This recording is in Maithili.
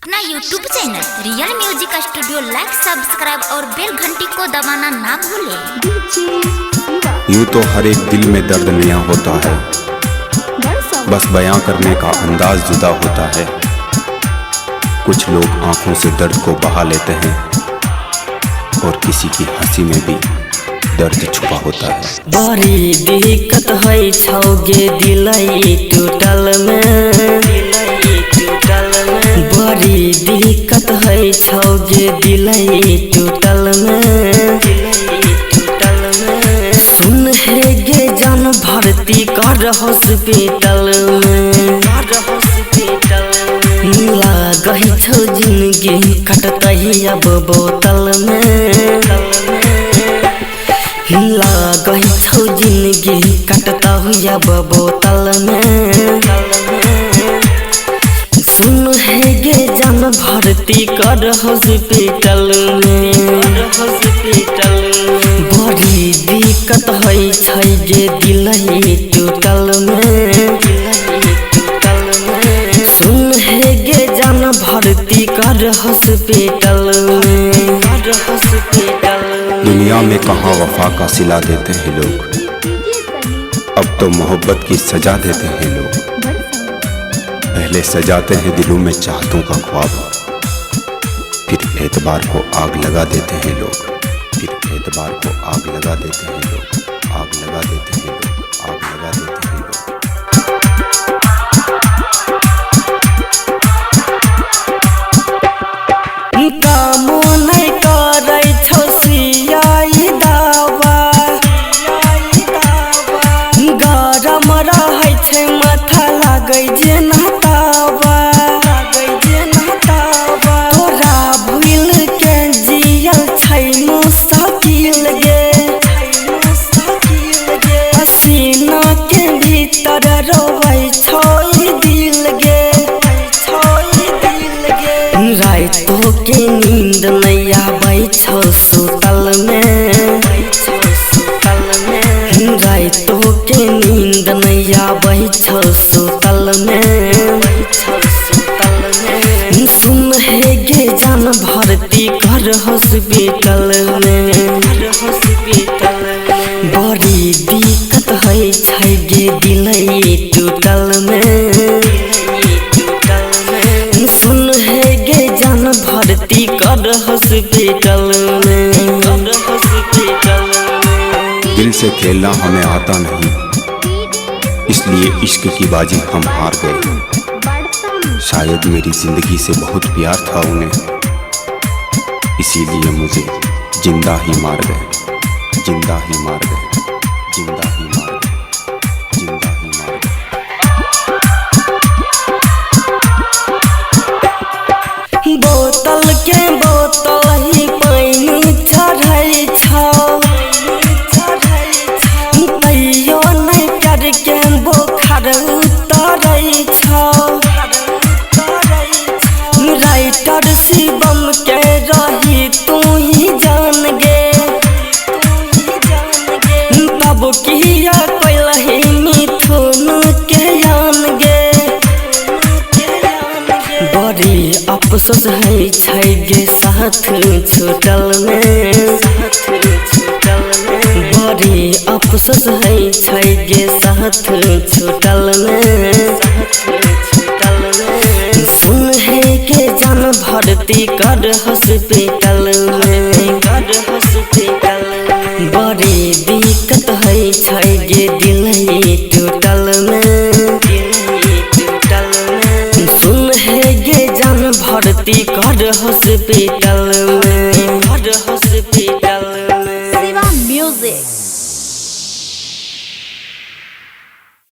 अपना YouTube channel real music studio like, subscribe और बेल घंटी को दबाना ना भूलें। यूँ तो हर एक दिल में दर्द नया होता है, बस बयां करने का अंदाज जुदा होता है। कुछ लोग आंखों से दर्द को बहा लेते हैं और किसी की हंसी में भी दर्द छुपा होता है। बड़ी दिक्कत है छौगे दिलई टूटल में, बड़ी दिक्कत है छौगे दिलई टूटल में। सुन हे गे जान भर्ती कर हॉस्पिटल में, लागै छौ जिंदगी कटतही अब बोतल में, लागै छौ जिंदगी कटतही अब बोतल में। सुन हे गे जान भर्ती कर हॉस्पिटल में, बड़ी दिक्कत है छै गे दिलई टूटल में। सुन हे गे जान भर्ती कर हॉस्पिटल में। दुनिया में कहाँ वफा का सिला देते हैं लोग, अब तो मोहब्बत की सजा देते हैं लोग। पहले सजाते हैं दिलों में चाहतों का ख्वाब, फिर एतबार को आग लगा देते हैं लोग, फिर एतबार को आग लगा देते हैं लोग, आग लगा देते हैं लोग, आग लगा देते हैं लोग। कामो नहीं करै छौ सियाई दावा, गरम रहै छै माथा लागै जेना तावा, तोरा भूल के जियल छै मुश्किल गे, पसीना के भीतर रोवै छौ दिल गे। रातो के नींद नहीं आबै छौ सुतल में, रातो के नींद नहीं आबै छौ सुतल में। सुन हे गे जान भर्ती कर हॉस्पिटल में, बड़ी दिक्कत है छै गे दिलई टूटल में। सुन हे गे जान भर्ती कर हॉस्पिटल में। दिल से खेलना हमें आता नहीं, इसलिए इश्क की बाजी हम हार गए। शायद मेरी जिंदगी से बहुत प्यार था उन्हें, इसीलिए मुझे जिंदा ही मार गए, जिंदा ही मार गए, जिंदा ही मार गए, जिंदा ही मार गए। बोतल के बोतल ही पानी चढ़ै छौ, तैयो नहीं प्यार के बोखार उतरै छौ। राइटर शिवम के रही तू ही जान गे, तब किया कैलही मिथुन के आन गे। बड़ी अफसोस है छै गे साथ छूटल में, बड़ी अफसोस है छै गे साथ छूटल में। सुन हे के जान भर्ती कर हॉस्पिटल में, बड़ी दिक्कत है छै गे दिलई टूटल में। सुन हे गे जान भर्ती कर हॉस्पिटल में।